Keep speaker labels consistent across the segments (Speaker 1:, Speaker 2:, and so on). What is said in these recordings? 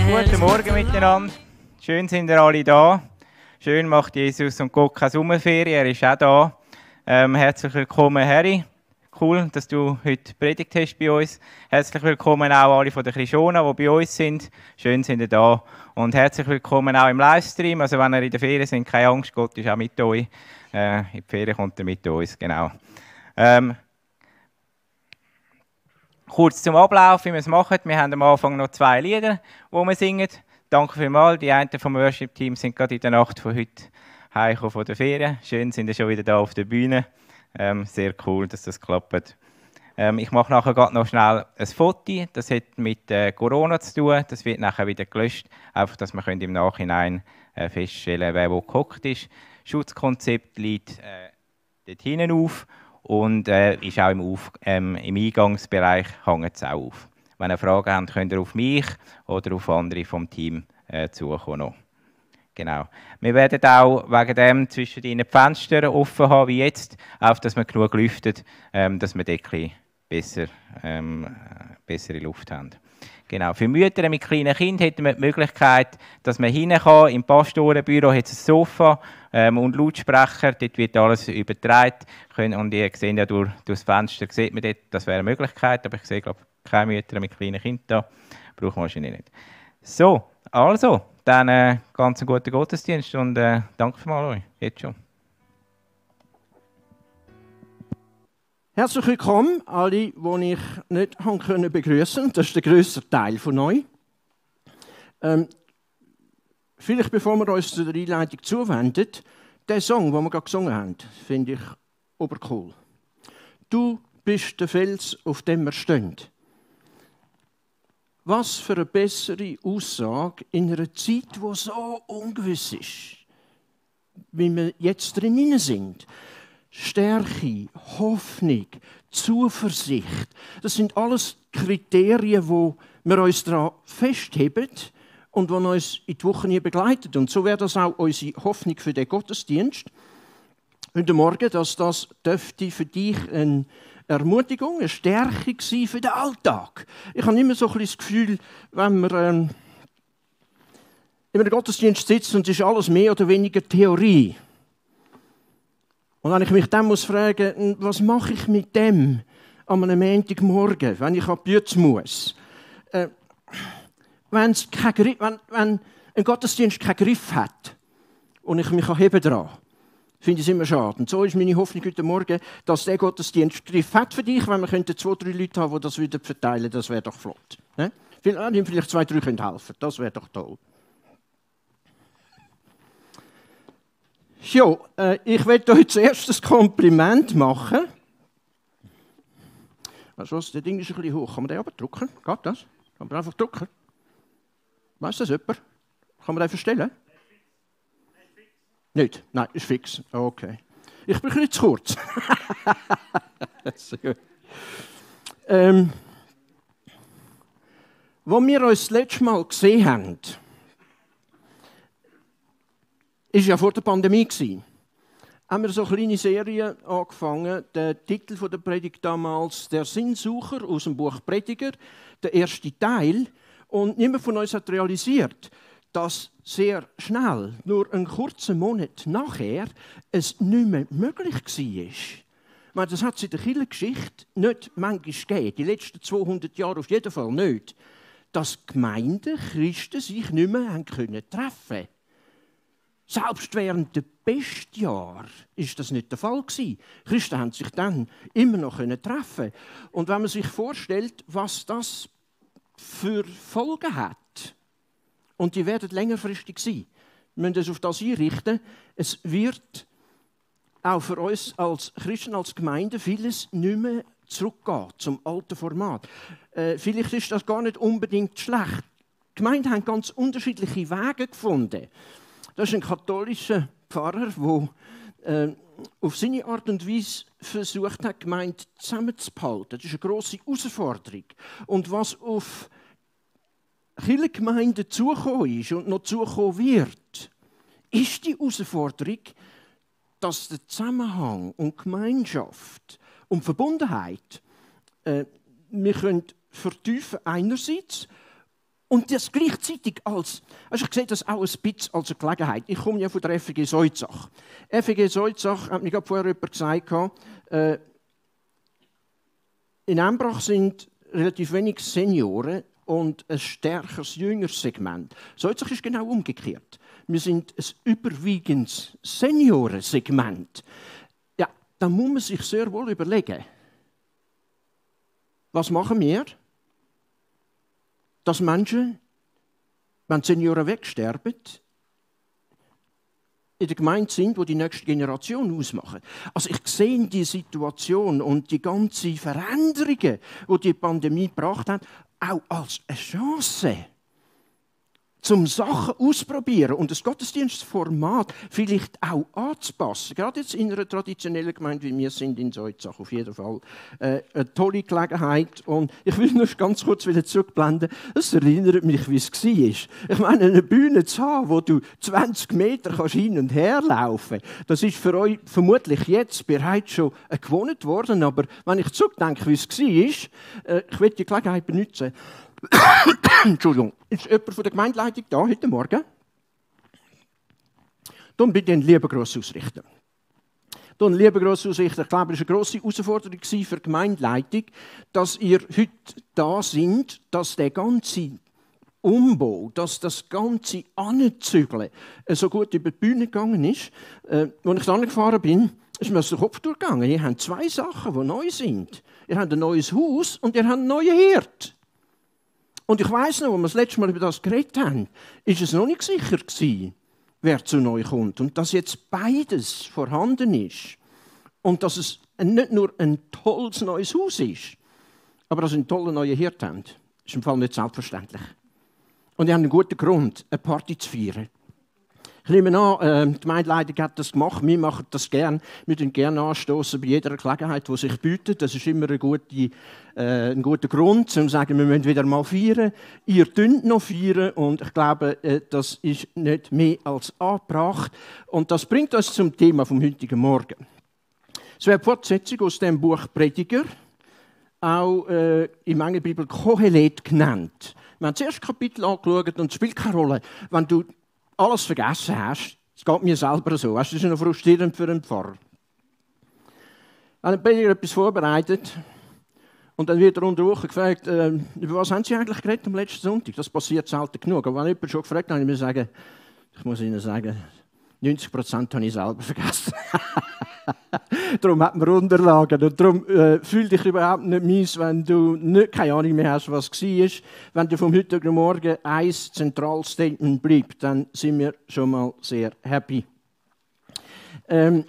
Speaker 1: Guten Morgen miteinander. Schön sind ihr alle da. Schön macht Jesus und Gott keine Sommerferien, er ist auch da. Herzlich willkommen, Harry. Cool, dass du heute predigt hast bei uns. Herzlich willkommen auch alle von der Krishona, die bei uns sind. Schön sind ihr da. Und herzlich willkommen auch im Livestream. Also wenn ihr in der Ferien sind, keine Angst, Gott ist auch mit euch. In die Ferien kommt er mit uns, genau. Kurz zum Ablauf, wie wir es machen. Wir haben am Anfang noch 2 Lieder, die wir singen. Danke vielmals. Die einen vom Worship-Team sind gerade in der Nacht von heute heimgekommen von der Ferien. Schön, sind ihr schon wieder da auf der Bühne. Sehr cool, dass das klappt. Ich mache nachher gerade noch schnell ein Foto. Das hat mit Corona zu tun. Das wird nachher wieder gelöscht. Einfach, dass wir im Nachhinein feststellen können, wer wo gehockt ist. Das Schutzkonzept liegt dort hinten auf. Und ist auch im Eingangsbereich hängt es auch auf. Wenn ihr Fragen habt, könnt ihr auf mich oder auf andere vom Team zukommen. Genau. Wir werden auch wegen dem zwischen den Fenstern offen haben wie jetzt, auch dass wir genug lüftet, dass wir dort bessere Luft haben. Genau. Für Mütter mit kleinen Kindern hätten wir die Möglichkeit, dass man hinein kann. Im Pastorenbüro hat es ein Sofa und Lautsprecher. Dort wird alles übertragen. Und ihr seht ja durch das Fenster, sieht man dort, das wäre eine Möglichkeit. Aber ich sehe, glaube ich, keine Mütter mit kleinen Kindern da. Brauchen wir wahrscheinlich nicht. So, also, dann ganz einen guten Gottesdienst und danke vielmals euch. Jetzt schon.
Speaker 2: Herzlich willkommen, alle, die ich nicht begrüßen konnte. Das ist der grösste Teil von euch. Vielleicht bevor wir uns zu der Einleitung zuwenden, der Song, den wir gerade gesungen haben, finde ich obercool. Du bist der Fels, auf dem wir stehen. Was für eine bessere Aussage in einer Zeit, die so ungewiss ist, wie wir jetzt drin sind. Stärke, Hoffnung, Zuversicht, das sind alles Kriterien, wo wir uns daran festheben und die uns in die Woche nie begleiten. Und so wäre das auch unsere Hoffnung für den Gottesdienst. Heute Morgen, dass das dürfte für dich eine Ermutigung, eine Stärke sein für den Alltag. Ich habe immer so ein bisschen das Gefühl, wenn wir in einem Gottesdienst sitzen und es ist alles mehr oder weniger Theorie. Und wenn ich mich dann fragen muss, was mache ich mit dem an einem Montagmorgen, wenn ich an die Bütze muss? Wenn ein Gottesdienst keinen Griff hat und ich mich heben daran, finde ich es immer schade. Und so ist meine Hoffnung heute Morgen, dass der Gottesdienst Griff hat für dich, wenn wir 2, 3 Leute haben, die das wieder verteilen, das wäre doch flott. Ne? Vielleicht 2, 3 helfen können, das wäre doch toll. Ja, ich werde euch zuerst ein Kompliment machen. Weißt du was, das Ding ist ein bisschen hoch. Kann man den abdrücken? Geht das? Kann man einfach drücken? Weiss das jemand? Kann man den verstellen? Nicht? Nein, ist fix. Okay. Ich bin ein bisschen zu kurz. Sehr gut. Als wir uns das letzte Mal gesehen haben, war ja vor der Pandemie. Haben wir so eine kleine Serie angefangen. Der Titel der Predigt damals, «Der Sinnsucher» aus dem Buch Prediger, der erste Teil. Und niemand von uns hat realisiert, dass sehr schnell, nur einen kurzen Monat nachher, es nicht mehr möglich war. Das hat es in der Kirchengeschichte nicht manchmal gegeben, die letzten 200 Jahre auf jeden Fall nicht, dass Gemeinden, Christen sich nicht mehr treffen konnten. Selbst während der Pestjahre war das nicht der Fall. Christen haben sich dann immer noch treffen. Und wenn man sich vorstellt, was das für Folgen hat, und die werden längerfristig sein, wir müssen uns auf das einrichten, es wird auch für uns als Christen, als Gemeinde vieles nicht mehr zurückgehen zum alten Format. Vielleicht ist das gar nicht unbedingt schlecht. Die Gemeinden haben ganz unterschiedliche Wege gefunden. Das ist ein katholischer Pfarrer, der auf seine Art und Weise versucht hat, die Gemeinde zusammenzuhalten. Das ist eine grosse Herausforderung. Und was auf Kirchengemeinden zugekommen ist und noch zukommen wird, ist die Herausforderung, dass der Zusammenhang und Gemeinschaft und Verbundenheit wir können vertiefen einerseits Und das gleichzeitig als, also ich sehe das auch ein bisschen als eine Gelegenheit. Ich komme ja von der FG Soizach. FG Soizach, hat mir gerade vorher jemand gesagt, in Embrach sind relativ wenig Senioren und ein stärkeres jüngeres Segment. Soizach ist genau umgekehrt. Wir sind ein überwiegendes Seniorensegment. Ja, da muss man sich sehr wohl überlegen, was machen wir, dass Menschen, wenn die Senioren wegsterben, in der Gemeinde sind, die die nächste Generation ausmachen. Also ich sehe die Situation und die ganzen Veränderungen, die Pandemie gebracht hat, auch als eine Chance, zum Sachen ausprobieren und das Gottesdienstformat vielleicht auch anzupassen. Gerade jetzt in einer traditionellen Gemeinde, wie wir sind in Soizach, auf jeden Fall eine tolle Gelegenheit. Und ich will nur ganz kurz zurückblenden. Es erinnert mich, wie es war. Ich meine, eine Bühne zu haben, wo du 20 Meter hin und her laufen kannst, das ist für euch vermutlich jetzt bereits schon gewohnt worden. Aber wenn ich zurückdenke, wie es war, ich will die Gelegenheit benutzen. Entschuldigung, ist jemand von der Gemeindeleitung da heute Morgen? Dann bitte einen lieben Gruß ausrichten. Ich glaube, es war eine grosse Herausforderung für die Gemeindeleitung, dass ihr heute da sind, dass der ganze Umbau, dass das ganze Anzügeln so gut über die Bühne gegangen ist. Als ich da gefahren bin, ist mir aus dem Kopf durchgegangen. Ihr habt zwei Sachen, die neu sind. Ihr habt ein neues Haus und ihr habt einen neuen Herd. Und ich weiss noch, als wir das letzte Mal über das geredet haben, ist es noch nicht sicher gewesen, wer zu neu kommt. Und dass jetzt beides vorhanden ist und dass es nicht nur ein tolles neues Haus ist, aber dass sie einen tollen neuen Hirt haben, ist im Fall nicht selbstverständlich. Und die haben einen guten Grund, eine Party zu feiern. Ich nehme an, die Gemeindeleitung hat das gemacht, wir machen das gerne. Wir tun gerne anstoßen bei jeder Gelegenheit, die sich bietet. Das ist immer ein guter Grund, um zu sagen, wir müssen wieder mal feiern. Ihr dürft noch feiern und ich glaube, das ist nicht mehr als angebracht. Und das bringt uns zum Thema vom heutigen Morgen. Es wäre die Fortsetzung aus dem Buch Prediger, auch im Engelbibel Kohelet genannt. Wir haben das erste Kapitel angeschaut und es spielt keine Rolle, wenn du alles vergessen hast. Es geht mir selber so. Das ist noch frustrierend für einen Pfarrer. Wenn ein Prediger etwas vorbereitet und dann wird er unter der Woche gefragt, über was haben Sie eigentlich geredet am letzten Sonntag? Das passiert selten genug. Aber wenn jemand schon gefragt hat, ich muss Ihnen sagen, 90% habe ich selber vergessen. Darum hat man Unterlagen. Und darum fühl dich überhaupt nicht mies, wenn du keine Ahnung mehr hast, was war. Wenn du vom heutigen Morgen ein zentrales Statement bleibt, dann sind wir schon mal sehr happy. Der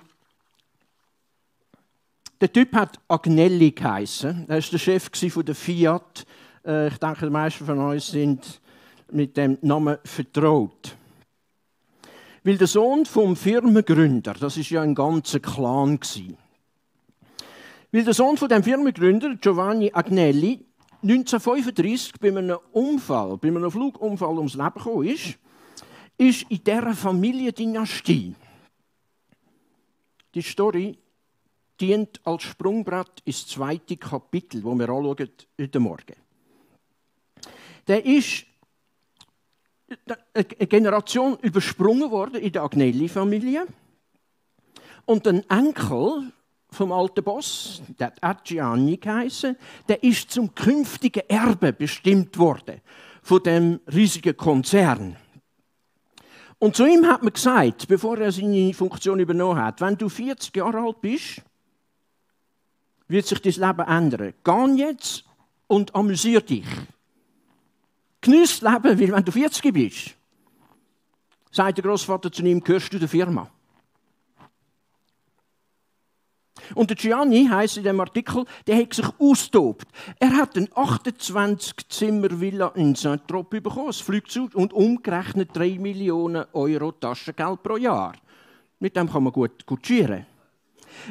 Speaker 2: Typ hat Agnelli geheissen. Er war der Chef von der Fiat. Ich denke, die meisten von uns sind mit dem Namen vertraut. Weil der Sohn vom Firmengründer, das ist ja ein ganzer Clan gewesen. Weil der Sohn von dem Firmengründer, Giovanni Agnelli, 1935 bei einem Flugunfall ums Leben gekommen ist in dieser Familiendynastie. Die Story dient als Sprungbrett ins zweite Kapitel, das wir anschauen heute Morgen. Der ist eine Generation übersprungen worden in der Agnelli-Familie. Und ein Enkel vom alten Boss, der hat Gianni geheissen, der ist zum künftigen Erbe bestimmt worden von dem riesigen Konzern. Und zu ihm hat man gesagt, bevor er seine Funktion übernommen hat, wenn du 40 Jahre alt bist, wird sich dein Leben ändern. Geh jetzt und amüsier dich. Geniess das Leben, weil wenn du 40 bist, sagt der Großvater zu ihm, gehörst du der Firma. Und der Gianni heisst in dem Artikel, der hat sich austobt. Er hat eine 28-Zimmer-Villa in Saint-Tropez bekommen, ein Flugzeug und umgerechnet 3 Millionen Euro Taschengeld pro Jahr. Mit dem kann man gut kutschieren.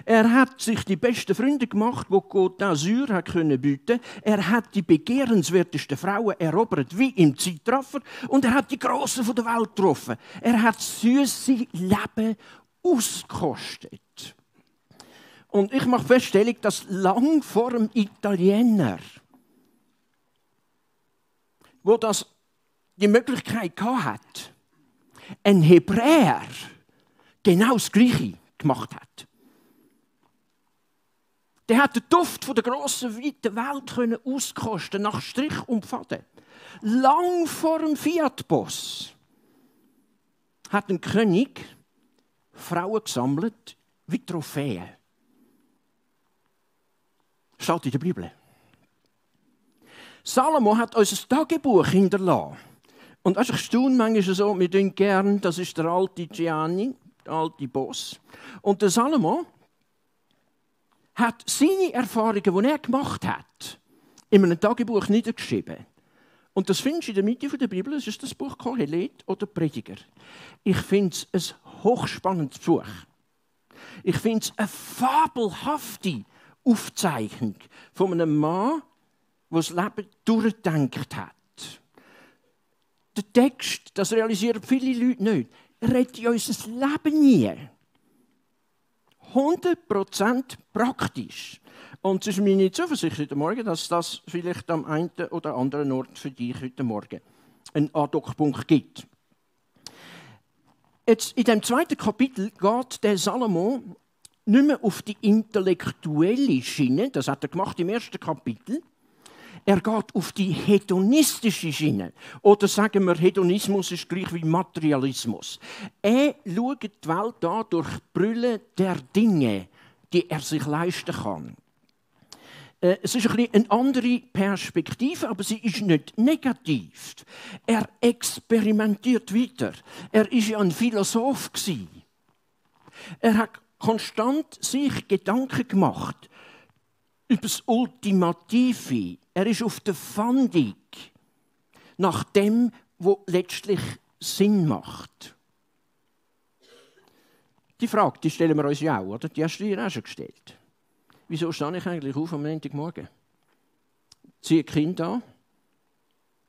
Speaker 2: Er hat sich die besten Freunde gemacht, die Côte d'Azur bieten konnte. Er hat die begehrenswertesten Frauen erobert, wie im Zeitraffer. Und er hat die Grossen der Welt getroffen. Er hat das süsse Leben ausgekostet. Und ich mache Feststellung, dass lang vor dem Italiener, wo das die Möglichkeit hat, ein Hebräer genau das Gleiche gemacht hat. Der hat den Duft von der grossen, weiten Welt auskosten nach Strich und Faden. Lang vor dem Fiat-Boss hat ein König Frauen gesammelt wie Trophäen. Steht in der Bibel. Salomo hat uns ein Tagebuch hinterlassen. Und ich staune manchmal so, wir tun gern, das ist der alte Gianni, der alte Boss. Und der Salomo hat seine Erfahrungen, die er gemacht hat, in einem Tagebuch niedergeschrieben. Und das findest du in der Mitte der Bibel, das ist das Buch Kohelet oder Prediger. Ich finde es ein hochspannendes Buch. Ich finde es eine fabelhafte Aufzeichnung von einem Mann, der das Leben durchgedacht hat. Der Text, das realisieren viele Leute nicht, rettet unser Leben nie. 100% praktisch. Und es ist meine Zuversicht heute Morgen, dass das vielleicht am einen oder anderen Ort für dich heute Morgen einen Ad-hoc-Punkt gibt. Jetzt, in dem zweiten Kapitel geht der Salomo nicht mehr auf die intellektuelle Schiene, das hat er gemacht im ersten Kapitel. Er geht auf die hedonistische Schiene. Oder sagen wir, Hedonismus ist gleich wie Materialismus. Er schaut die Welt an durch die Brille der Dinge, die er sich leisten kann. Es ist eine andere Perspektive, aber sie ist nicht negativ. Er experimentiert weiter. Er war ja ein Philosoph. Er hat konstant sich Gedanken gemacht über das Ultimative. Er ist auf der Fahndung nach dem, was letztlich Sinn macht. Die Frage, die stellen wir uns ja auch, oder? Die hast du dir auch schon gestellt. Wieso stehe ich eigentlich auf am Montagmorgen? Ziehe die Kinder an,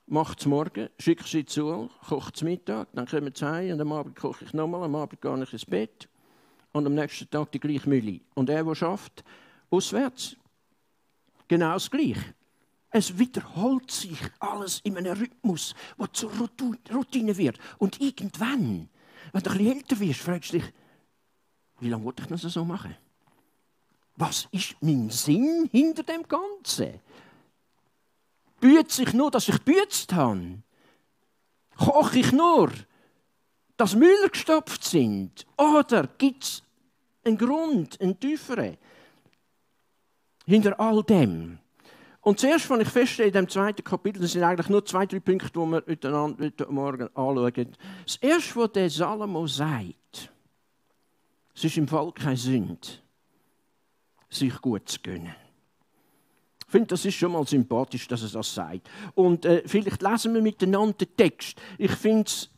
Speaker 2: mache es morgen, schicke sie zur Schule, koche es Mittag, dann kommen sie heim und am Abend koche ich nochmal, am Abend gehe ich ins Bett und am nächsten Tag die gleiche Mühle. Und er, der arbeitet, auswärts, genau das Gleiche. Es wiederholt sich alles in einem Rhythmus, der zur Routine wird. Und irgendwann, wenn du ein bisschen älter wirst, fragst du dich, wie lange wollte ich das so machen? Was ist mein Sinn hinter dem Ganzen? Bütze ich nur, dass ich gebützt habe? Koche ich nur, dass Müller gestopft sind? Oder gibt es einen Grund, einen tieferen, hinter all dem? Und zuerst, was ich feststelle in dem zweiten Kapitel, das sind eigentlich nur 2-3 Punkte, die wir heute Morgen anschauen. Das erste, was der Salomo sagt, es ist im Fall keine Sünde, sich gut zu gönnen. Ich finde, das ist schon mal sympathisch, dass er das sagt. Und vielleicht lesen wir miteinander den Text. Ich finde es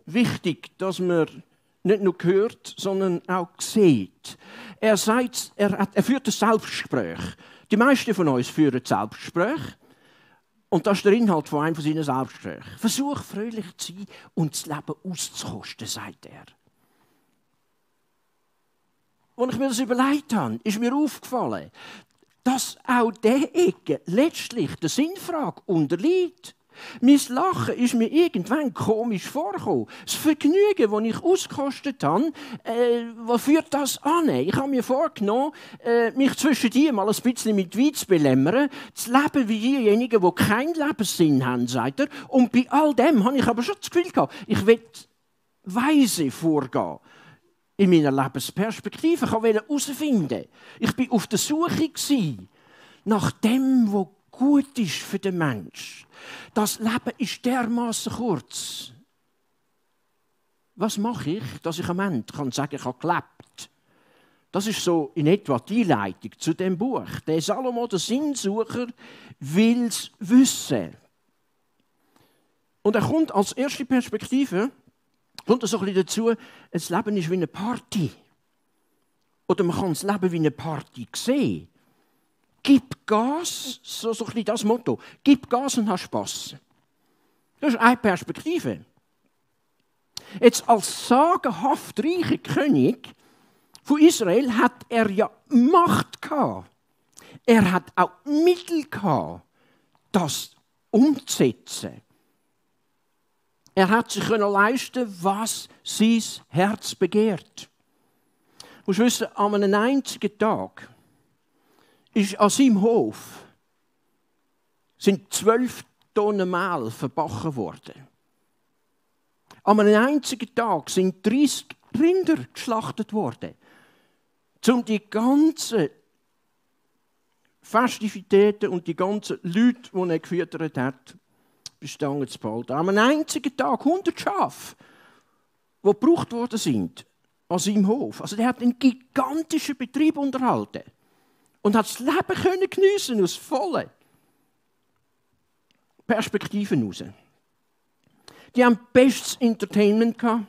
Speaker 2: wichtig, dass man nicht nur hört, sondern auch sieht. Er sagt, er führt ein Selbstgespräch. Die meisten von uns führen Selbstgespräche. Und das ist der Inhalt von einem von seinen Selbstgesprächen. Versuch fröhlich zu sein und das Leben auszukosten, sagt er. Als ich mir das überlegt habe, ist mir aufgefallen, dass auch diese Ecke letztlich der Sinnfrage unterliegt. Mein Lachen ist mir irgendwann komisch vorgekommen. Das Vergnügen, das ich ausgekostet habe, was führt das an? Ich habe mir vorgenommen, mich zwischen die mal ein bisschen mit Wein zu belämmern, zu leben wie diejenigen, die keinen Lebenssinn haben, sagt er. Und bei all dem habe ich aber schon das Gefühl gehabt, ich will weise vorgehen in meiner Lebensperspektive. Ich wollte herausfinden. Ich war auf der Suche nach dem, was gut ist für den Menschen. Das Leben ist dermaßen kurz. Was mache ich, dass ich am Ende sagen kann, ich habe gelebt? Das ist so in etwa die Einleitung zu dem Buch. Der Salomo, der Sinnsucher, will es wissen. Und er kommt als erste Perspektive, kommt er so ein bisschen dazu, das Leben ist wie eine Party. Oder man kann das Leben wie eine Party sehen. Gib Gas, so ein bisschen das Motto. Gib Gas und hab Spass. Das ist eine Perspektive. Jetzt als sagenhaft reicher König von Israel hat er ja Macht gehabt. Er hat auch Mittel gehabt, das umzusetzen. Er hat sich leisten, was sein Herz begehrt. Du musst wissen, an einem einzigen Tag ist an seinem Hof sind 12 Tonnen Mehl verbacken worden. An einem einzigen Tag sind 30 Rinder geschlachtet worden, um die ganzen Festivitäten und die ganzen Leute, die er gefüttert hat, Stangen zu behalten. An einem einzigen Tag 100 Schafe, die gebraucht worden sind an seinem Hof. Also der hat einen gigantischen Betrieb unterhalten und hat das Leben können geniessen aus vollen Perspektiven heraus. Die haben bestes Entertainment gehabt.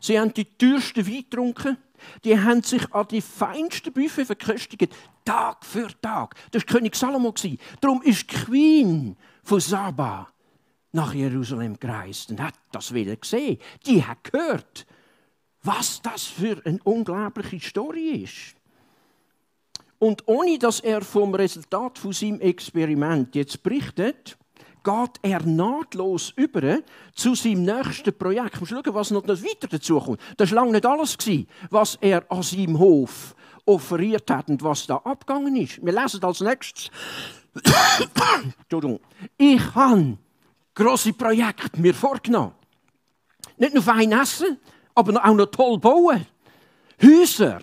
Speaker 2: Sie haben die teuersten Wein getrunken. Die haben sich an die feinsten Buffet verköstigt, Tag für Tag. Das war König Salomo. Darum ist die Queen von Saba nach Jerusalem gereist und hat das gesehen. Die hat gehört, was das für eine unglaubliche Story ist. Und ohne dass er vom Resultat von seinem Experiment jetzt berichtet, geht er nahtlos über zu seinem nächsten Projekt. Du musst schauen, was noch weiter dazu kommt. Das war lange nicht alles, was er an seinem Hof offeriert hat und was da abgegangen ist. Wir lesen als nächstes. Entschuldigung. Ich habe grosse Projekte mir vorgenommen. Nicht nur fein essen, aber auch noch toll bauen. Häuser,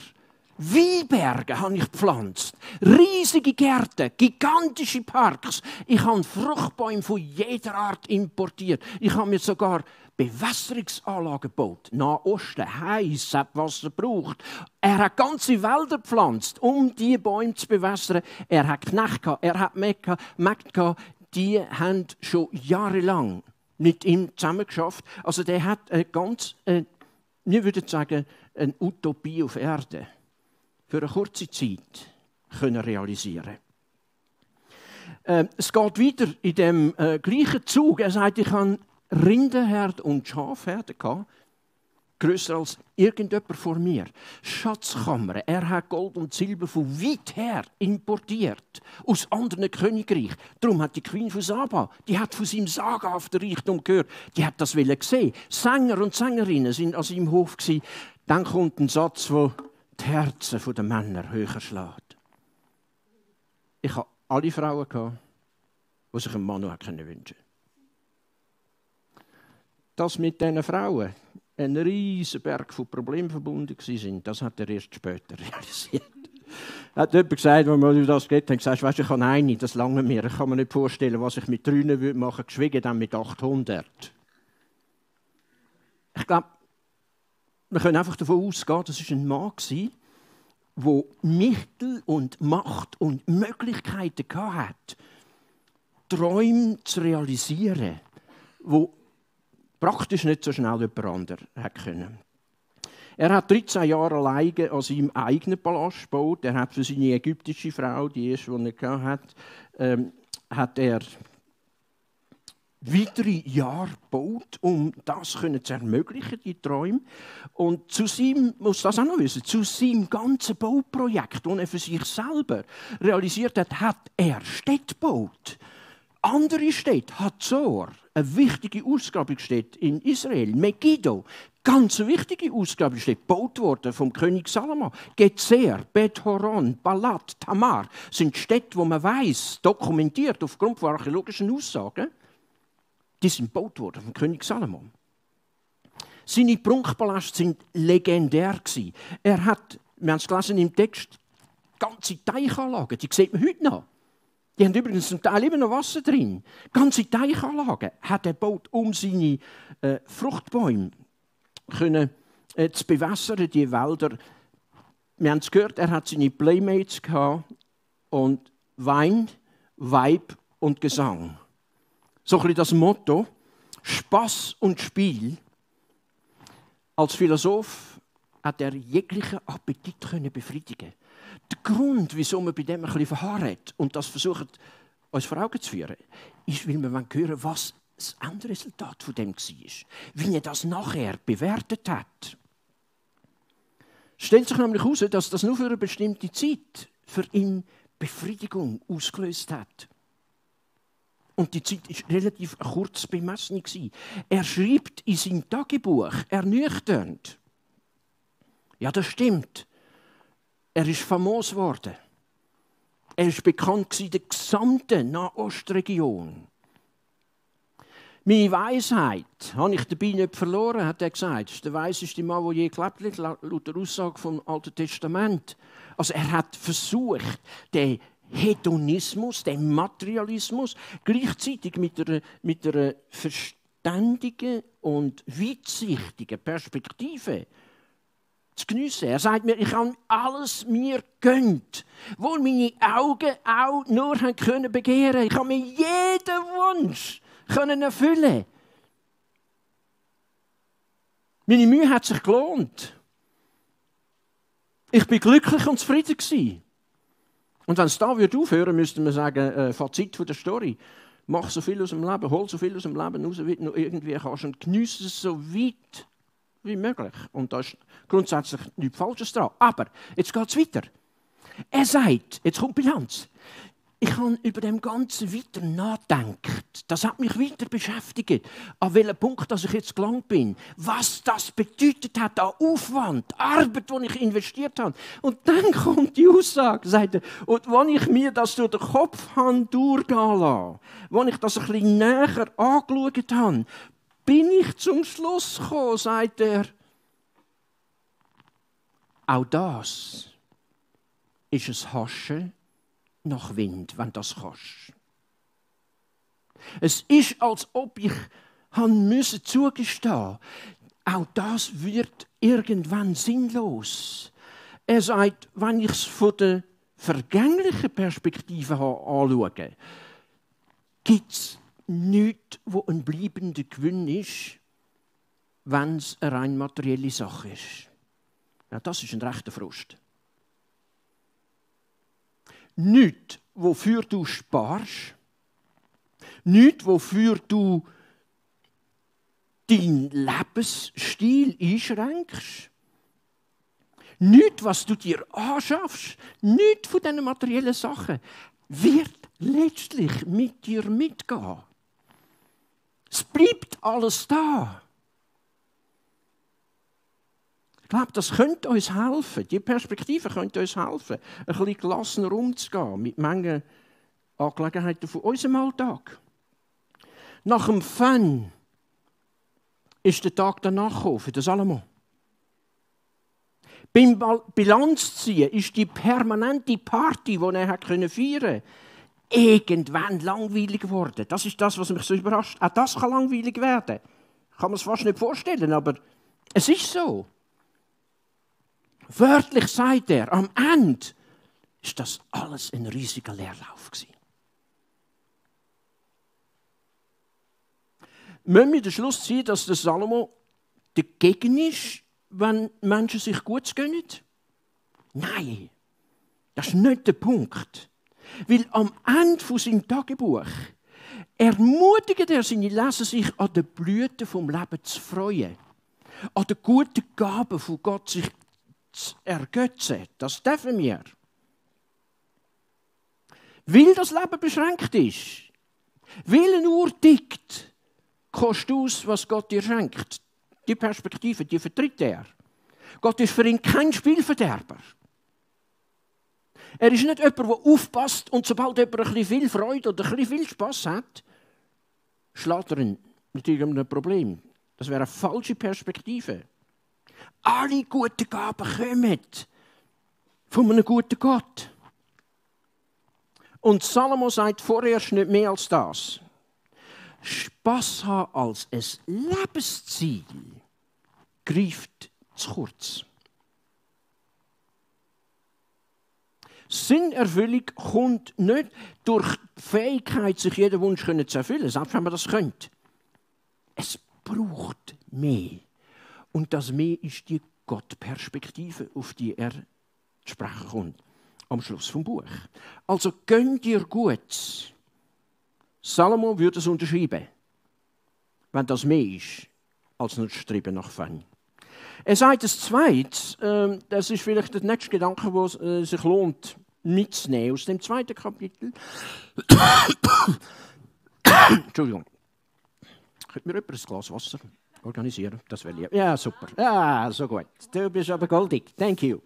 Speaker 2: Weinberge habe ich gepflanzt, riesige Gärten, gigantische Parks. Ich habe Fruchtbäume von jeder Art importiert. Ich habe mir sogar Bewässerungsanlagen gebaut. Nahosten, heiß, hat Wasser gebraucht. Er hat ganze Wälder gepflanzt, um diese Bäume zu bewässern. Er hat Knechte gehabt, er hat Mägde gehabt. Die haben schon jahrelang mit ihm zusammengeschafft. Also der hat eine ganz, wir würden sagen, eine Utopie auf Erde für eine kurze Zeit können realisieren. Es geht weiter in dem gleichen Zug. Er sagt, ich habe Rinderherde und Schafherde gehabt, grösser als irgendjemand vor mir. Schatzkammern. Er hat Gold und Silber von weit her importiert, aus anderen Königreichen. Darum hat die Queen von Saba, die hat von seinem sagenhaften Reichtum gehört, die hat das gesehen. Sänger und Sängerinnen sind an seinem Hof gewesen. Dann kommt ein Satz, der die Herzen der Männer höher schlägt. Ich hatte alle Frauen gehabt, die sich einen Mann noch wünschen konnten. Das mit diesen Frauen ein riesiger Berg von Problemen verbunden waren, das hat er erst später realisiert. Hat jemand gesagt, als wir über das geredet haben, gesagt, weißt, ich habe eine, das lange mir. Ich kann mir nicht vorstellen, was ich mit 3 machen würde, geschwiegen dann mit 800. Ich glaube, wir können einfach davon ausgehen, das war ein Mann, der Mittel und Macht und Möglichkeiten hatte, Träume zu realisieren, die praktisch nicht so schnell jemand anderes hätte können. Er hat 13 Jahre alleine an seinem eigenen Palast gebaut. Er hat für seine ägyptische Frau, die erste, die er hatte, hat er weitere Jahre gebaut, um das zu ermöglichen, die Träume. Und zu seinem, muss das auch noch wissen, zu seinem ganzen Bauprojekt, das er für sich selber realisiert hat, hat er Städte gebaut. Andere Städte, Hazor, eine wichtige Ausgrabungsstätte in Israel, Megiddo, ganz eine wichtige Ausgrabungsstätte, gebaut worden vom König Salomo. Gezer, Bet Horon, Balat, Tamar sind Städte, wo man weiss, dokumentiert aufgrund von archäologischen Aussagen, die sind gebaut worden vom König Salomo. Seine Prunkpaläste sind legendär gewesen. Er hat, wir haben es gelesen im Text, ganze Teichanlagen, die sieht man heute noch. Die haben übrigens zum Teil immer noch Wasser drin. Ganze Teichanlagen hat er gebaut, um seine Fruchtbäume zu bewässern, die Wälder. Wir haben es gehört, er hat seine Playmates gehabt und Wein, Weib und Gesang. So ein bisschen das Motto, Spass und Spiel. Als Philosoph hat er jeglichen Appetit befriedigen. Der Grund, wieso man bei dem ein bisschen verharrt und das versucht, uns vor Augen zu führen, ist, weil wir hören wollen, was das Endresultat von dem war. Wie er das nachher bewertet hat. Es stellt sich nämlich heraus, dass das nur für eine bestimmte Zeit für ihn Befriedigung ausgelöst hat. Und die Zeit war relativ kurz bemessen. Er schreibt in seinem Tagebuch, ernüchternd. Ja, das stimmt. Er ist famos geworden. Er ist bekannt in der gesamten Nahostregion. Meine Weisheit habe ich dabei nicht verloren, hat er gesagt. Das ist der weiseste Mann, der je gelebt hat, laut der Aussage vom Alten Testament. Also er hat versucht, den Hedonismus, den Materialismus, gleichzeitig mit einer verständigen und weitsichtigen Perspektive zu geniessen. Er sagt mir, ich habe alles mir gönnt, wo meine Augen auch nur können begehren. Ich habe mir jeden Wunsch können erfüllen. Meine Mühe hat sich gelohnt. Ich bin glücklich und zufrieden gewesen. Und wenn es da aufhören würde, müsste man sagen, Fazit von der Story. Mach so viel aus dem Leben, hol so viel aus dem Leben raus, wie du noch irgendwie kannst und geniesse es so weit wie möglich. Und da ist grundsätzlich nichts Falsches dran. Aber jetzt geht es weiter. Er sagt, jetzt kommt Bilanz. Ich habe über dem Ganzen weiter nachgedacht. Das hat mich weiter beschäftigt. An welchem Punkt dass ich jetzt gelangt bin. Was das bedeutet hat an Aufwand, Arbeit, die ich investiert habe. Und dann kommt die Aussage, sagt er, und wenn ich mir das durch den Kopf habe durchgehen lassen, wenn ich das ein bisschen näher angeschaut habe, bin ich zum Schluss gekommen, sagt er, auch das ist ein Haschen nach Wind, wenn das kannst. Es ist, als ob ich zugestehen musste, auch das wird irgendwann sinnlos. Er sagt, wenn ich es von der vergänglichen Perspektive anschaue, gibt es nichts, wo ein bleibender Gewinn ist, wenn es eine rein materielle Sache ist. Ja, das ist ein rechter Frust. Nichts, wofür du sparst. Nichts, wofür du deinen Lebensstil einschränkst. Nichts, was du dir anschaffst. Nichts von diesen materiellen Sachen wird letztlich mit dir mitgehen. Es bleibt alles da. Ich glaube, das könnte uns helfen. Die Perspektive könnte uns helfen, ein bisschen gelassener umzugehen mit manchen Angelegenheiten von unserem Alltag. Nach dem Fun ist der Tag danach gekommen für den Salomo. Beim Bilanzziehen ist die permanente Party, die er feiern konnte, irgendwann langweilig geworden. Das ist das, was mich so überrascht. Auch das kann langweilig werden. Kann man es fast nicht vorstellen, aber es ist so. Wörtlich sagt er, am Ende ist das alles ein riesiger Leerlauf gewesen. Müssen wir den Schluss ziehen, dass der Salomo dagegen ist, wenn Menschen sich Gutes gönnen? Nein, das ist nicht der Punkt. Weil am Ende von seinem Tagebuch ermutigt er seine Leser, sich an den Blüten vom Leben zu freuen. An den guten Gaben von Gott sich zu ergötzen. Das dürfen wir. Weil das Leben beschränkt ist, weil eine Uhr tickt, kostet aus, was Gott dir schenkt. Die Perspektive, die vertritt er. Gott ist für ihn kein Spielverderber. Er ist nicht jemand, der aufpasst und sobald jemand ein bisschen viel Freude oder ein bisschen viel Spass hat, schlägt er ihn mit irgendeinem Problem. Das wäre eine falsche Perspektive. Alle guten Gaben kommen von einem guten Gott. Und Salomo sagt vorerst nicht mehr als das. Spass haben als ein Lebensziel greift zu kurz. Sinnerfüllung kommt nicht durch die Fähigkeit, sich jeden Wunsch zu erfüllen, selbst wenn man das könnte. Es braucht mehr. Und das Mehr ist die Gottperspektive, auf die er zu sprechen kommt. Am Schluss vom Buch. Also gönn dir Gutes. Salomo würde es unterschreiben, wenn das mehr ist, als nur das Streben nach Fun. Er sagt das Zweite, das ist vielleicht der nächste Gedanke, der sich lohnt mitzunehmen, aus dem 2. Kapitel. Entschuldigung. Könnte mir jemand ein Glas Wasser organisieren? Das wäre lieb. Ja, super. Ja, so gut. Du bist aber goldig. Thank you.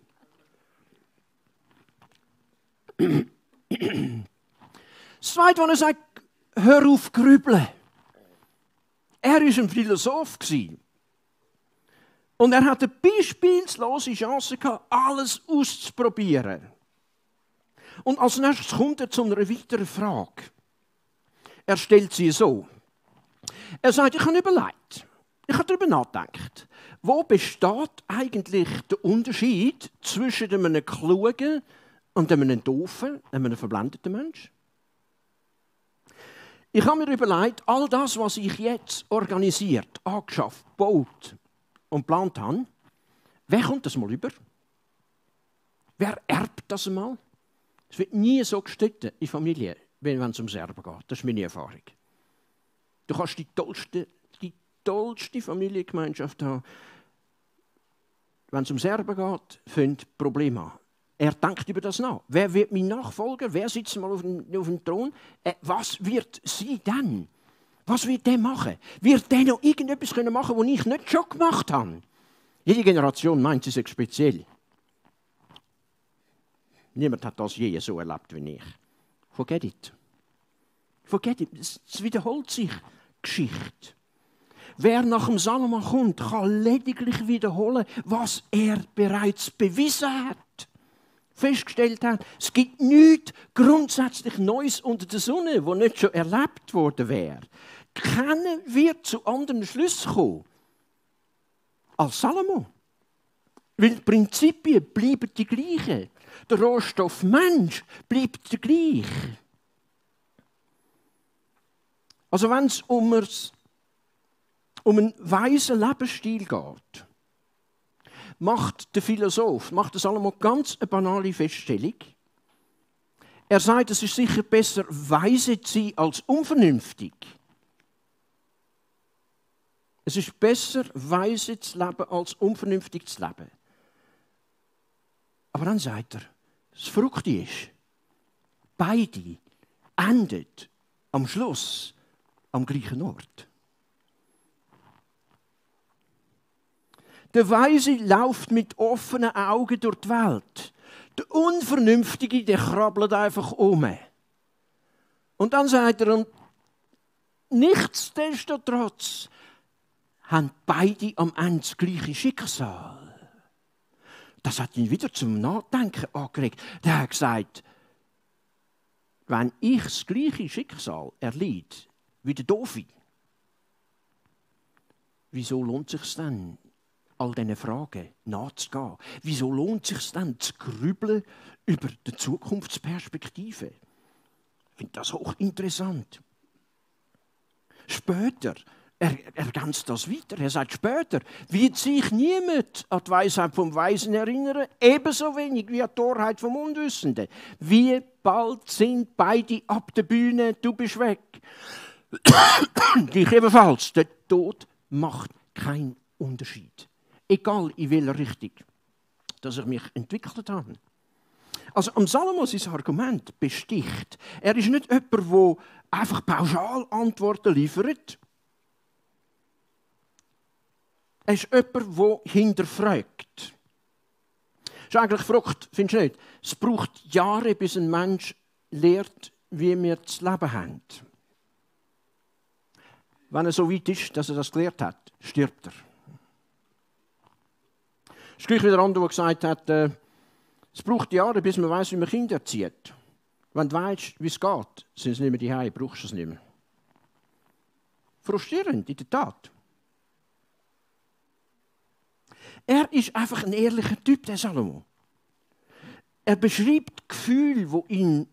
Speaker 2: Das Zweite, was er sagt, hör auf grübeln. Er war ein Philosoph. Und er hatte eine beispielslose Chance gehabt, alles auszuprobieren. Und als nächstes kommt er zu einer weiteren Frage. Er stellt sie so. Er sagt, ich habe überlegt, ich habe darüber nachgedacht, wo besteht eigentlich der Unterschied zwischen einem klugen und einem doofen, einem verblendeten Menschen? Ich habe mir überlegt, all das, was ich jetzt organisiert, angeschafft, gebaut und geplant habe, wer kommt das mal über? Wer erbt das mal? Es wird nie so gestritten in Familie, wenn es ums Erben geht. Das ist meine Erfahrung. Du kannst die tollste Familiengemeinschaft haben. Wenn es ums Erben geht, fängt Probleme an. Er denkt über das nach. Wer wird mein Nachfolger? Wer sitzt mal auf dem Thron? Was wird sie dann? Was wird der machen? Wird der noch irgendetwas machen können, was ich nicht schon gemacht habe? Jede Generation meint, sie sei speziell. Niemand hat das je so erlebt wie ich. Forget it. Forget it. Es wiederholt sich Geschichte. Wer nach dem Salomon kommt, kann lediglich wiederholen, was er bereits bewiesen hat. Festgestellt hat, es gibt nichts grundsätzlich Neues unter der Sonne, das nicht schon erlebt worden wäre. Keiner wird zu anderen Schlüssen kommen als Salomo. Weil die Prinzipien bleiben die gleichen. Der Rohstoff Mensch bleibt der gleiche. Also wenn es um einen weisen Lebensstil geht, macht der Philosoph, macht der Salomo ganz eine banale Feststellung. Er sagt, es ist sicher besser, weise zu sein als unvernünftig. Es ist besser, weise zu leben, als unvernünftig zu leben. Aber dann sagt er, das Verrückte ist, beide enden am Schluss am gleichen Ort. Der Weise läuft mit offenen Augen durch die Welt. Der Unvernünftige, der krabbelt einfach um. Und dann sagt er, und nichtsdestotrotz haben beide am Ende das gleiche Schicksal. Das hat ihn wieder zum Nachdenken angeregt. Der hat gesagt, wenn ich das gleiche Schicksal erleide wie der Doofe, wieso lohnt es sich dann, all diesen Fragen nachzugehen? Wieso lohnt es sich dann, zu grübeln über die Zukunftsperspektive? Ich finde das hochinteressant. Später, er ergänzt das weiter. Er sagt später, wird sich niemand an die Weisheit vom Weisen erinnern, ebenso wenig wie an die Torheit vom Unwissenden. Wie bald sind beide ab der Bühne, du bist weg. Dich ebenfalls. Der Tod macht keinen Unterschied. Egal in welcher Richtung, dass ich mich entwickelt habe. Also am Salomo sein Argument besticht. Er ist nicht jemand, der einfach pauschal Antworten liefert. Er ist jemand, der hinterfragt. Das ist eigentlich verrückt, findest du nicht? Es braucht Jahre, bis ein Mensch lernt, wie wir zu leben haben. Wenn er so weit ist, dass er das gelernt hat, stirbt er. Es ist gleich wieder ein anderer, der gesagt hat, es braucht Jahre, bis man weiss, wie man Kinder erzieht. Wenn du weißt, wie es geht, sind sie nicht mehr daheim, brauchst du es nicht mehr. Frustrierend, in der Tat. Er ist einfach ein ehrlicher Typ, der Salomo. Er beschreibt Gefühle, die ihn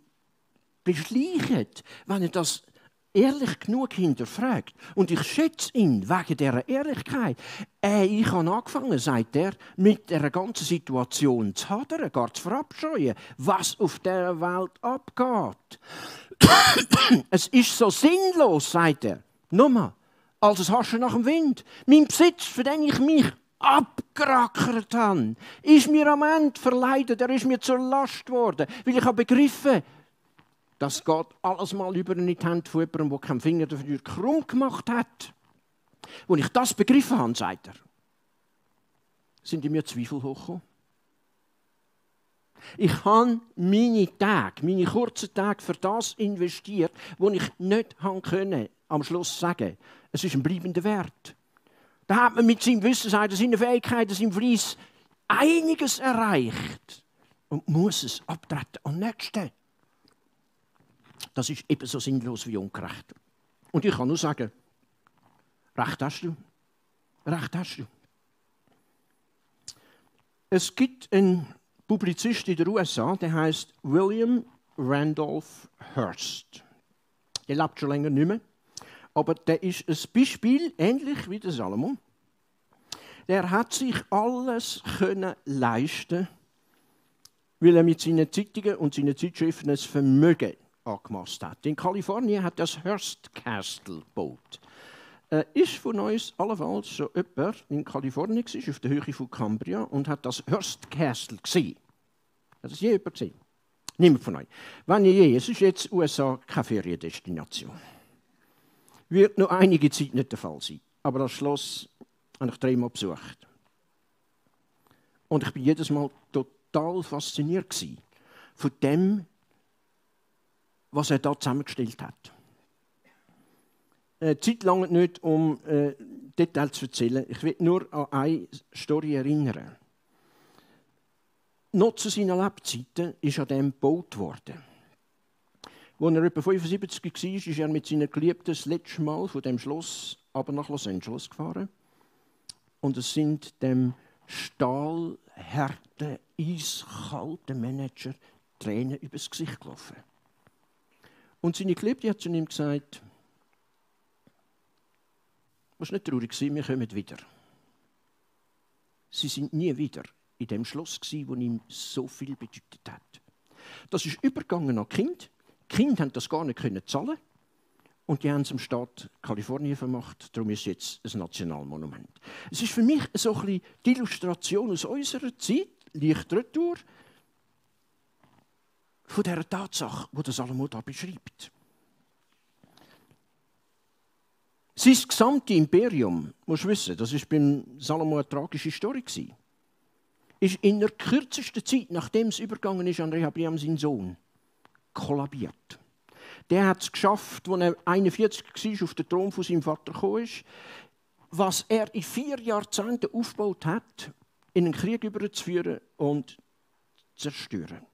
Speaker 2: beschleichen, wenn er das ehrlich genug hinterfragt. Und ich schätze ihn wegen dieser Ehrlichkeit. Ich habe angefangen, sagt er, mit dieser ganzen Situation zu hadern, gar zu verabscheuen, was auf dieser Welt abgeht. Es ist so sinnlos, sagt er. Nochmal, als es Haschen nach dem Wind. Mein Besitz, für den ich mich abgerackert habe, ist mir am Ende verleidet, er ist mir zur Last geworden, weil ich habe begriffen, Das geht alles mal über in die Hände von jemandem, der keinen Finger dafür krumm gemacht hat. Als ich das begriffen habe, sagt er, sind in mir Zweifel hochgekommen. Ich habe meine kurzen Tage für das investiert, wo ich nicht am Schluss sagen, es ist ein bleibender Wert. Da hat man mit seinem Wissen, seinen Fähigkeiten, seinem Fleiss einiges erreicht und muss es abtreten am nächsten. Das ist ebenso sinnlos wie ungerecht. Und ich kann nur sagen, recht hast du. Recht hast du. Es gibt einen Publizist in den USA, der heißt William Randolph Hearst. Der lebt schon länger nicht mehr, aber der ist ein Beispiel, ähnlich wie der Salomo. Der hat sich alles leisten, weil er mit seinen Zeitungen und seinen Zeitschriften ein Vermögen angemaßt hat. In Kalifornien hat das Hearst Castle gebaut. Ist von uns allenfalls schon jemand in Kalifornien gewesen, auf der Höhe von Cambria und hat das Hearst Castle gesehen. Hat das je jemand gesehen? Niemand von euch. Wenn ihr je, es ist jetzt USA keine Feriendestination. Wird noch einige Zeit nicht der Fall sein. Aber das Schloss habe ich 3-mal besucht. Und ich war jedes Mal total fasziniert von dem, was er da zusammengestellt hat. Zeit lang nicht, um Details zu erzählen. Ich will nur an eine Story erinnern. Noch zu seinen Lebzeiten ist an dem gebaut worden. Als er etwa 75 war, ist er mit seinen Geliebten das letzte Mal von dem Schloss aber nach Los Angeles gefahren. Und es sind dem stahlharten, eiskalten Manager Tränen übers Gesicht gelaufen. Und seine Geliebte hat zu ihm gesagt, du musst nicht traurig sein, wir kommen wieder. Sie sind nie wieder in dem Schloss gsi, das ihm so viel bedeutet hat. Das ist übergegangen an die Kinder. Die Kinder konnten das gar nicht zahlen. Und die haben es dem Staat Kalifornien vermacht. Darum ist es jetzt ein Nationalmonument. Es ist für mich so ein bisschen die Illustration aus unserer Zeit, leicht retour, von dieser Tatsache, die der Salomo da beschreibt. Sein gesamtes Imperium, musst du wissen, das war beim Salomo eine tragische Story, ist in der kürzesten Zeit, nachdem es übergegangen ist an Rehabeam, sein Sohn, kollabiert. Der hat es geschafft, als er 41 war, auf den Thron von seinem Vater gekommen ist, was er in 4 Jahrzehnten aufgebaut hat, in einen Krieg überzuführen und zu zerstören.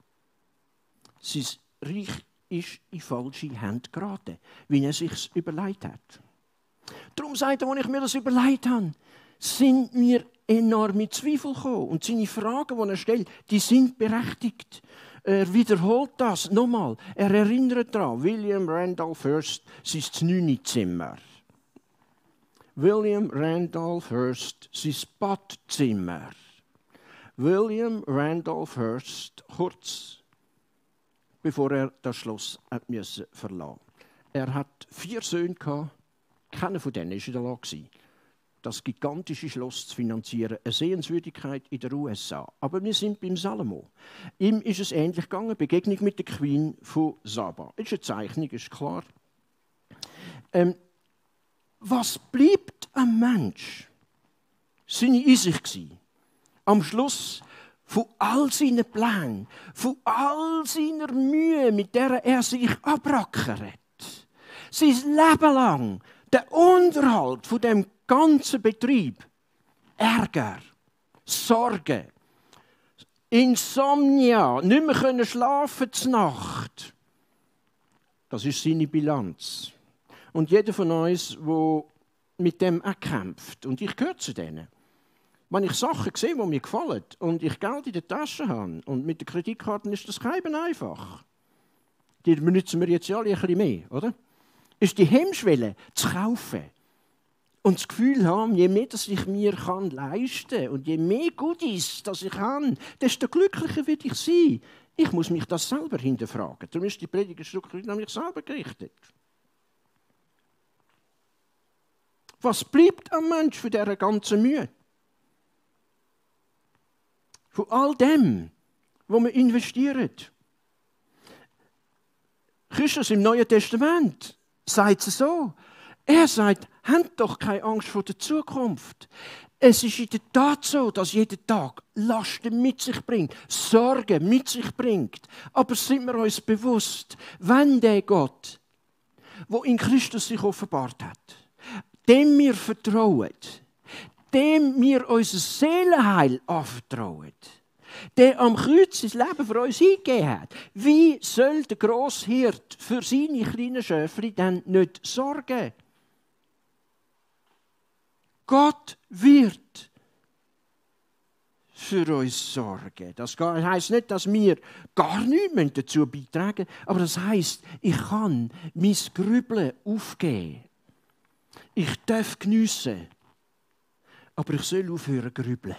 Speaker 2: Sein Reich ist in falsche Hände geraten, wie er es sich überlegt hat. Darum sagt er, als ich mir das überlegt habe, sind mir enorme Zweifel gekommen. Und seine Fragen, die er stellt, die sind berechtigt. Er wiederholt das nochmal. Er erinnert daran, William Randolph Hearst, sein 9. Zimmer. William Randolph Hearst, sein Badzimmer. William Randolph Hearst, kurz bevor er das Schloss verlassen musste. Er hat 4 Söhne gehabt. Keiner von denen war in der Lage, das gigantische Schloss zu finanzieren. Eine Sehenswürdigkeit in den USA. Aber wir sind beim Salomo. Ihm ist es ähnlich gegangen, Begegnung mit der Queen von Saba. Das ist eine Zeichnung, ist klar. Was bleibt am Mensch? Seine Einsicht gewesen. Am Schluss von all seinen Plänen, von all seiner Mühe, mit der er sich abrackert. Sein Leben lang der Unterhalt von dem ganzen Betrieb, Ärger, Sorgen, Insomnia, nicht mehr schlafen zur Nacht. Das ist seine Bilanz. Und jeder von uns, der mit dem auch kämpft, und ich gehöre zu denen, wenn ich Sachen sehe, die mir gefallen und ich Geld in der Tasche habe, und mit den Kreditkarten ist das kein einfach. Die benutzen wir jetzt ja alle ein bisschen mehr, oder? Ist die Hemmschwelle zu kaufen und das Gefühl haben, je mehr das ich mir leisten kann und je mehr Goodies das ich habe, desto glücklicher werde ich sein. Ich muss mich das selber hinterfragen. Darum ist die Predigerstruktur nämlich selber gerichtet. Was bleibt am Mensch für diese ganze Mühe? Von all dem, wo man investiert. Christus im Neuen Testament sagt es so. Er sagt, habt doch keine Angst vor der Zukunft. Es ist in der Tat so, dass jeder Tag Lasten mit sich bringt, Sorgen mit sich bringt. Aber sind wir uns bewusst, wenn der Gott, wo in Christus sich offenbart hat, dem wir vertrauen, dem wir unser Seelenheil anvertrauen, der am Kreuz sein Leben für uns hingegeben hat, wie soll der Grosshirt für seine kleinen Schäfchen dann nicht sorgen? Gott wird für uns sorgen. Das heisst nicht, dass wir gar nichts dazu beitragen müssen, aber das heisst, ich kann mein Grübeln aufgeben. Ich darf geniessen, aber ich soll aufhören zu grübeln.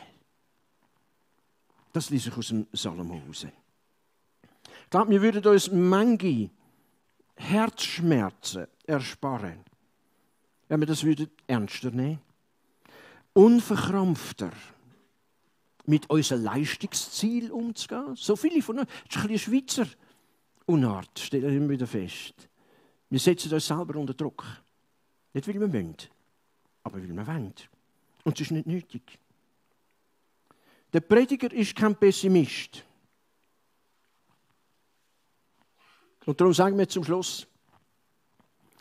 Speaker 2: Das lese ich aus dem Salomo raus. Ich glaube, wir würden uns manche Herzschmerzen ersparen, wenn wir das ernster nehmen würden. Unverkrampfter mit unserem Leistungsziel umzugehen. So viele von uns, das ist ein bisschen Schweizer Unart, stellen wir immer wieder fest. Wir setzen uns selber unter Druck. Nicht, weil wir wollen, aber weil wir wollen. Und es ist nicht nötig. Der Prediger ist kein Pessimist. Und darum sagen wir zum Schluss,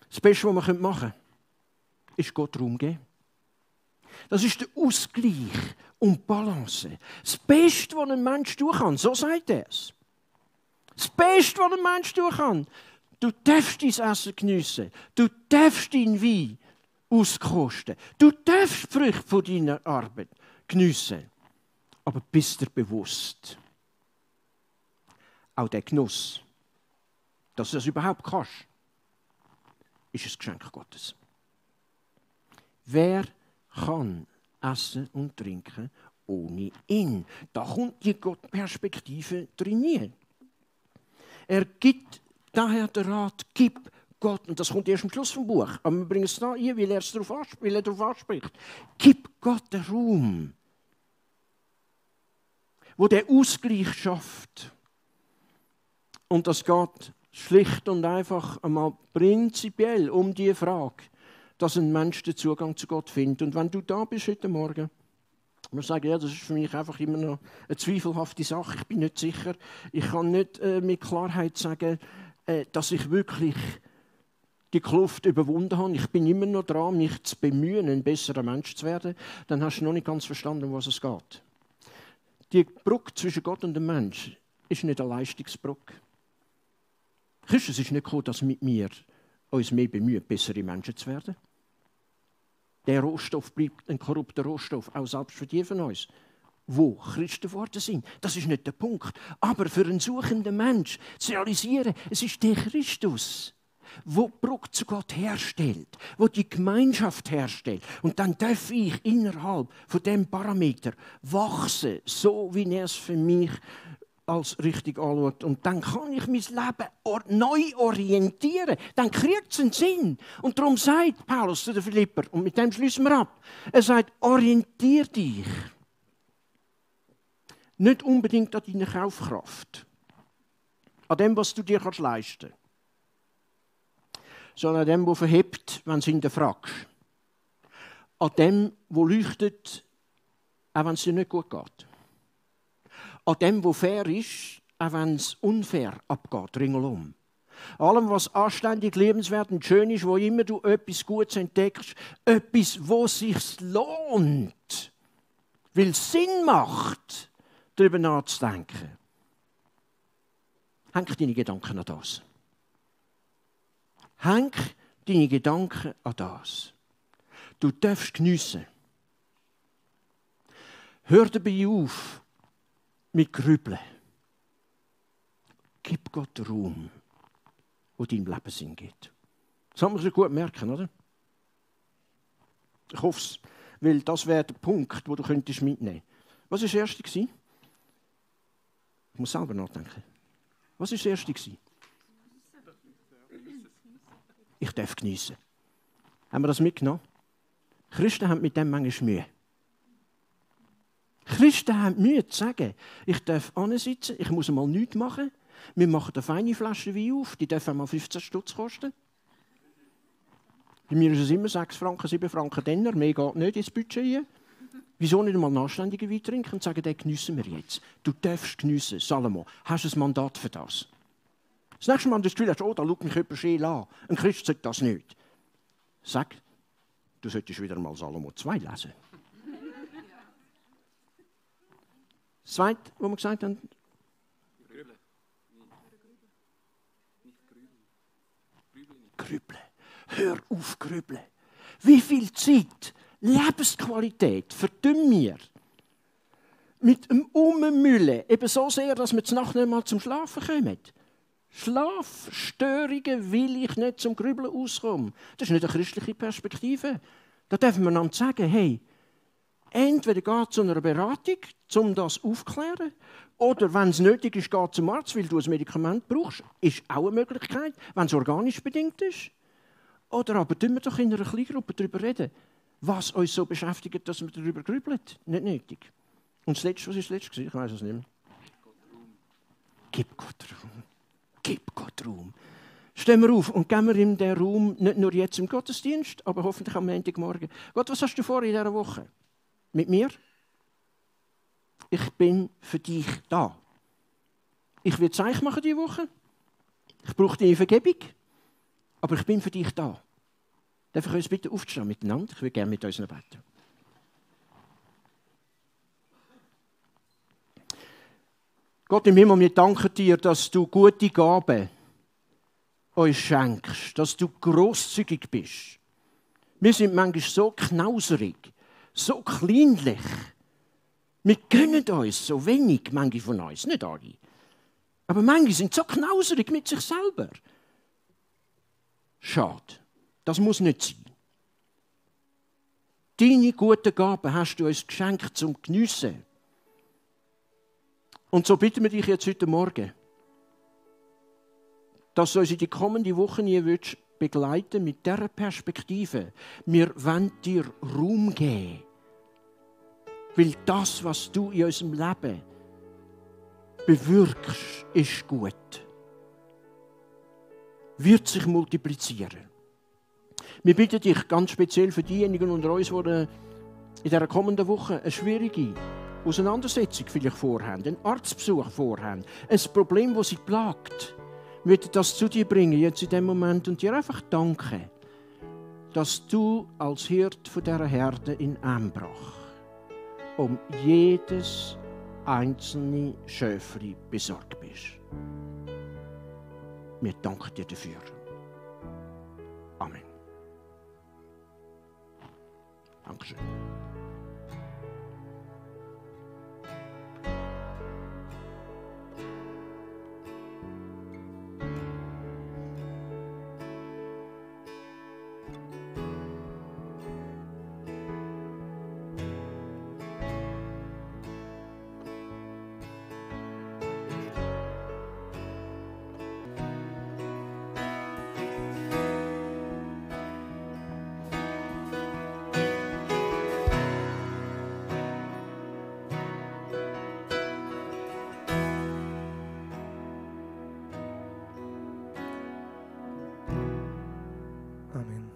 Speaker 2: das Beste, was wir machen können, ist Gott Raum geben. Das ist der Ausgleich und die Balance. Das Beste, was ein Mensch tun kann, so sagt er es. Das Beste, was ein Mensch tun kann, du darfst dein Essen geniessen, du darfst deinen Wein auskosten, du darfst die Früchte von deiner Arbeit geniessen. Aber bist dir bewusst, auch der Genuss, dass du das überhaupt kannst, ist ein Geschenk Gottes. Wer kann essen und trinken ohne ihn? Da kommt die Gottperspektive drin. Er gibt daher den Rat, gib Gott, und das kommt erst am Schluss vom Buch, aber wir bringen es da ein, weil er darauf anspricht. Gib Gott den Raum, wo der Ausgleich schafft. Und das geht schlicht und einfach einmal prinzipiell um die Frage, dass ein Mensch den Zugang zu Gott findet. Und wenn du da bist heute Morgen, man sagt, ja, das ist für mich einfach immer noch eine zweifelhafte Sache, ich bin nicht sicher, ich kann nicht mit Klarheit sagen, dass ich wirklich die Kluft überwunden habe, ich bin immer noch dran, mich zu bemühen, ein besserer Mensch zu werden, dann hast du noch nicht ganz verstanden, um was es geht. Die Brücke zwischen Gott und dem Mensch ist nicht eine Leistungsbrücke. Christus ist nicht gekommen, dass mit mir uns mehr bemühen, bessere Menschen zu werden. Der Rohstoff bleibt ein korrupter Rohstoff, auch selbst für die von uns, wo Christen geworden sind. Das ist nicht der Punkt. Aber für einen suchenden Mensch zu realisieren, es ist der Christus, der die Brücke zu Gott herstellt, der die Gemeinschaft herstellt. Und dann darf ich innerhalb von diesem Parameter wachsen, so wie er es für mich als richtig anschaut. Und dann kann ich mein Leben neu orientieren. Dann kriegt es einen Sinn. Und darum sagt Paulus zu den Philipper, und mit dem schließen wir ab, er sagt, orientier dich. Nicht unbedingt an deiner Kaufkraft, an dem, was du dir leisten kannst, sondern an dem, was verhebt, wenn du hinterfragst. An dem, was leuchtet, auch wenn es dir nicht gut geht. An dem, was fair ist, auch wenn es unfair abgeht, ringsum. Allem, was anständig, lebenswert und schön ist, wo immer du etwas Gutes entdeckst, etwas, wo es sich lohnt, weil es Sinn macht, darüber nachzudenken. Häng deine Gedanken an das. Häng deine Gedanken an das. Du darfst geniessen. Hör dabei auf mit Grübeln. Gib Gott Raum, wo dein Leben Sinn gibt. Das kann man sich gut merken, oder? Ich hoffe es, weil das wäre der Punkt, den du mitnehmen könntest. Was war das Erste? Ich muss selber nachdenken. Was war das Erste? Ich darf geniessen. Haben wir das mitgenommen? Christen haben mit dem manchmal Mühe. Christen haben Mühe zu sagen, ich darf ansitzen, ich muss mal nichts machen, Wir machen eine feine Flasche Wein auf, die darf mal 15 Stutz kosten. Bei mir ist es immer 6 Franken, 7 Franken Denner, mehr geht nicht ins Budget rein. Wieso nicht einmal einen anständigen Wein trinken und sagen, den geniessen wir jetzt. Du darfst geniessen, Salomo. Hast du ein Mandat für das? Das nächste Mal, wenn du das Gefühl hast, oh, da schaut mich jemand schön an. Ein Christ sollte das nicht. Sag, du solltest wieder mal Salomo 2 lesen. Das Zweite, was wir gesagt haben, grübeln. Hör auf, grübeln. Wie viel Zeit, Lebensqualität verdümmen wir mit dem Ummüllen, eben so sehr, dass wir Nacht nicht mal zum Schlafen kommen. Schlafstörungen will ich nicht zum Grübeln auskommen. Das ist nicht eine christliche Perspektive. Da dürfen wir einander sagen, hey, entweder geht zu einer Beratung, um das aufzuklären, oder wenn es nötig ist, geht zum Arzt, weil du ein Medikament brauchst. Ist auch eine Möglichkeit, wenn es organisch bedingt ist. Oder aber tun wir doch in einer Kleingruppe darüber reden, was uns so beschäftigt, dass wir darüber grübeln. Nicht nötig. Und das Letzte, was ist das Letzte? Ich weiß es nicht mehr. Gib Gott Raum. Gib Gott Raum. Stehen wir auf und geben wir ihm den Raum, nicht nur jetzt im Gottesdienst, aber hoffentlich am Montagmorgen. Gott, was hast du vor in dieser Woche? Mit mir? Ich bin für dich da. Ich will Zeichen machen diese Woche. Ich brauche deine Vergebung. Aber ich bin für dich da. Darf ich uns bitte aufstehen miteinander? Ich will gerne mit uns beten. Gott im Himmel, wir danken dir, dass du gute Gaben uns schenkst, dass du grosszügig bist. Wir sind manchmal so knauserig, so kleinlich. Wir gönnen uns so wenig, manche von uns, nicht alle. Aber manche sind so knauserig mit sich selber. Schade. Das muss nicht sein. Deine guten Gaben hast du uns geschenkt zum Geniessen. Und so bitten wir dich jetzt heute Morgen, dass du uns in die kommende Woche begleiten mit dieser Perspektive. Wir wollen dir Raum geben. Weil das, was du in unserem Leben bewirkst, ist gut. Wird sich multiplizieren. Wir bitten dich ganz speziell für diejenigen unter uns, die in dieser kommenden Woche eine schwierige Auseinandersetzung vielleicht vorhaben, einen Arztbesuch vorhaben, ein Problem, das sie plagt. Wir möchten das zu dir bringen, jetzt in diesem Moment, und dir einfach danken, dass du als Hirt von dieser Herde in Embrach um jedes einzelne Schäfchen besorgt bist. Wir danken dir dafür. Amen. Dankeschön.
Speaker 3: Amen.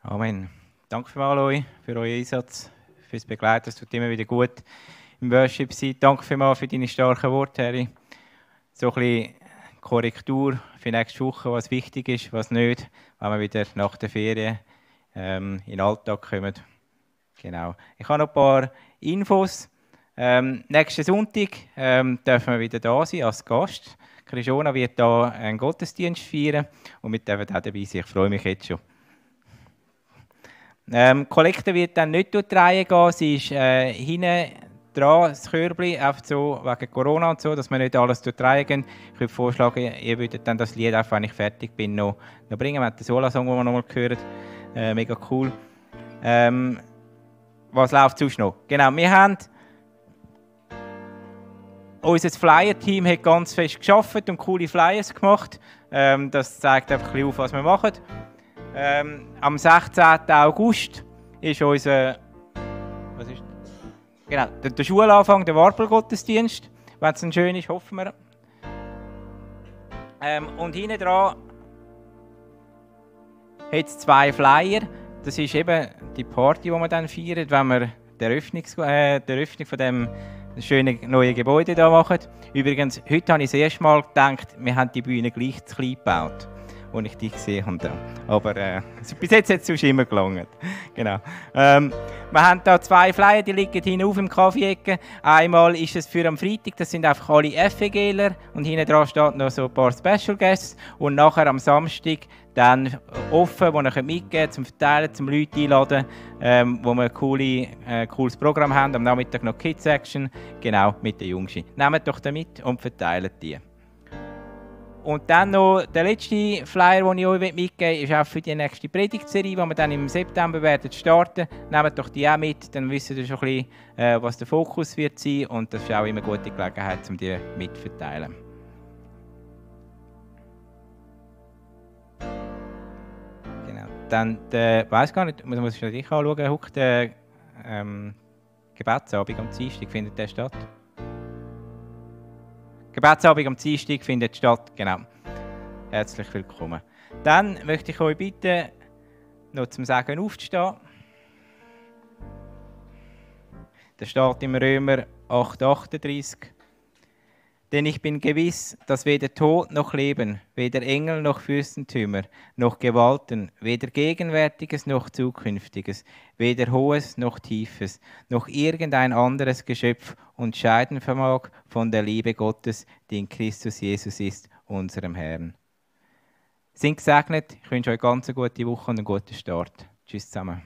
Speaker 1: Amen. Danke vielmals euch für euren Einsatz, fürs Begleiten. Es tut immer wieder gut im Worship sein. Danke vielmals für deine starken Worte, Harry. So ein bisschen Korrektur für nächste Woche, was wichtig ist, was nicht, wenn wir wieder nach der Ferien in den Alltag kommen. Genau. Ich habe noch ein paar Infos. Nächsten Sonntag dürfen wir wieder da sein als Gast. Krishona wird da einen Gottesdienst feiern und wir dürfen auch dabei sein. Ich freue mich jetzt schon. Die Kollekte wird dann nicht durch die Reihe gehen. Sie ist hinten dran, das Körbchen, einfach so wegen Corona und so, dass wir nicht alles durch die Reihe gehen. Ich würde vorschlagen, ihr würdet dann das Lied, auch wenn ich fertig bin, noch bringen. Wir haben den Sola-Song, den wir noch mal gehört. Mega cool. Was läuft sonst noch? Genau, wir haben unser Flyer-Team hat ganz fest gearbeitet und coole Flyers gemacht. Das zeigt einfach ein bisschen auf, was wir machen. Am 16. August ist unser Was ist? Genau, der Schulanfang, der Warpelgottesdienst, wenn es dann schön ist, hoffen wir. Und hinten dran hat es 2 Flyer. Das ist eben die Party, die wir dann feiern, wenn wir die Eröffnung von dem schönen neuen Gebäude hier machen. Übrigens, heute habe ich das erste Mal gedacht, wir haben die Bühne gleich zu klein gebaut, als ich dich gesehen habe. Aber bis jetzt hat es immer gelangt. Genau. Wir haben hier 2 Flyer, die liegen hinten auf im Kaffee-Ecke. Einmal ist es für am Freitag, das sind einfach alle FEGler und hinten dran steht noch so ein paar Special Guests. Und nachher am Samstag dann offen, wo ihr mitgeben könnt, zum Verteilen, zum Leute einladen, wo wir ein cooles Programm haben. Am Nachmittag noch Kids Action, genau, mit den Jungs. Nehmt doch da mit und verteilt die. Und dann noch der letzte Flyer, den ich euch mitgeben will, ist auch für die nächste Predigtserie, die wir dann im September werden starten. Nehmt doch die auch mit, dann wisst ihr schon ein bisschen, was der Fokus wird sein. Und das ist auch immer eine gute Gelegenheit, um die mitzuverteilen. Genau. Dann, ich weiss gar nicht, muss ich dich anschauen, Huck, der Gebetsabend am Dienstag, findet der statt? Gebetsabend am Dienstag findet statt, genau. Herzlich willkommen. Dann möchte ich euch bitten, noch zum Sagen aufzustehen. Da steht im Römer 8,38. Denn ich bin gewiss, dass weder Tod noch Leben, weder Engel noch Fürstentümer, noch Gewalten, weder Gegenwärtiges noch Zukünftiges, weder Hohes noch Tiefes, noch irgendein anderes Geschöpf uns scheiden vermag von der Liebe Gottes, die in Christus Jesus ist, unserem Herrn. Seid gesegnet, ich wünsche euch ganz eine gute Woche und einen guten Start. Tschüss zusammen.